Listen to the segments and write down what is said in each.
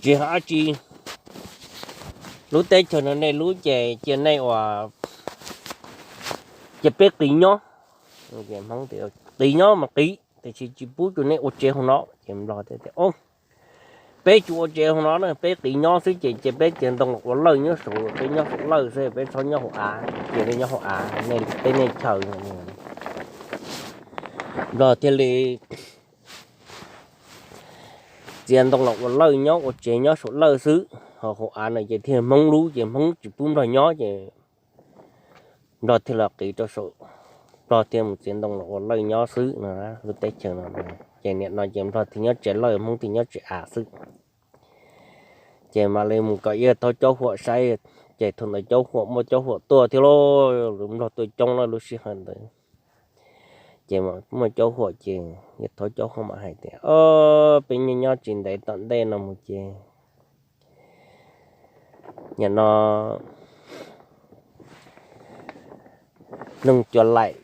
tsis hais dab tsi, lub teb chaws no nej lub ces cia nej ua, ces peb qiv nyob. Qiv nyob mas qiv tiam sis tsis pub rau nej ua tsev hauv no. Ces Nplog tias, peb tsis ua tsev hauv no na, peb qiv nyob xwb ces cia peb txiav ntoo los ua lawj nyob saud, peb nyob saum lawj xwb, peb txhob nyob hauv av, cia nej nyob hauv av, nej teb nej chaws. Nplog thiaj li txiav ntoo los ua lawj nyob, ua tsev nyob saum lawj xwb, ho hauv av no ces thiaj Hmoob lub ces Hmoob tsis pub Nplog nyob ces Nplog thiaj los qiv rau saum, Nplog thiaj mus txiav ntoo los ua lawj nyob xwb no, lub teb chaws no. Ces nim no ces Nplog thiaj nyob tsev lawj, Hmoob thiaj nyob tsev av xwb. Ces mam li mus kom Yawg Thaub Caub Huam saib, ces thaum ntawd Caub Huam muaj Caub Huam tuaj thiab lauj, lawv Nplog tuaj coob lawm lub sij hawm ntawd. Ces muaj Caub Huam ces Yawg Thaub Caub Huam mam hais tias, peb nyob nyob tsis ntev tom ntej no mus ces nim no noog cua laim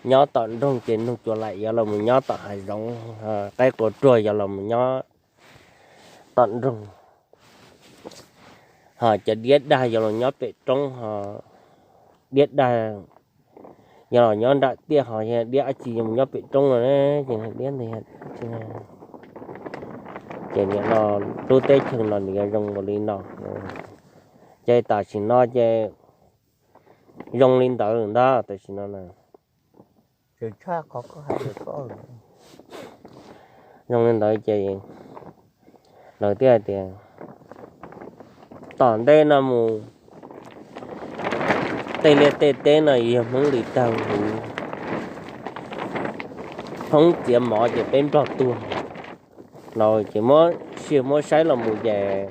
nyob tom nroog ces noog cua laim yuav los mus nyob tom hav zoov, qaib qua ruag yuav los mus nyob tom nroog, ho cov diab dag yuav los nyob pem roob, ho diab dag yog los nyob nram tiaj, ho yog diab dab tsi yuav mus nyob pem roob no. Ces diab ntawd, ces nim no lub teb chaws no nws yuav zoo npaum li no. Ces tam sim no ces zoo li ntawd ntag, tam sim no na. Zoo li ntawd ces lawv thiaj hais tias tom ntej no mus tej liaj tej teb no yog Hmoob li tag huv, Hmoob txiav mov ces peb Nplog tuag no. Ces muab sia muab saib los mus ces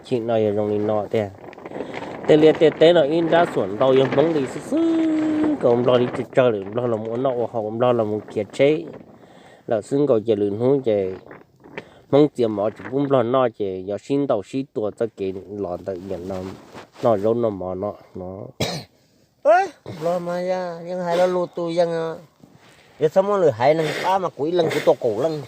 chim no yog zoo li no tiag. Tej liaj tej teb no ib nrab xuam ntau yog Hmoob li xwb xwb nkaus, Nplog li tsawg tsawg lawm, Nplog los mus ua noj ua haus, Nplog los mus khiav tsheb lawm xwb nkaus. Ces lwm hnub ces Hmoob txiav mov tsis pub Nplog noj ces yuav sib ntaus sib tua txoj kev los ntawm noj zaub noj mov no no. Nplog mas yeej hais lo lus tus yeej, yog txhob muaj lwm haiv neeg pab mas kuv ib leeg kuv tua kaum leej.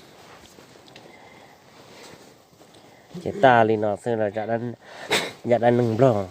Ces tag li no xwb, zaj dab neeg Nplog.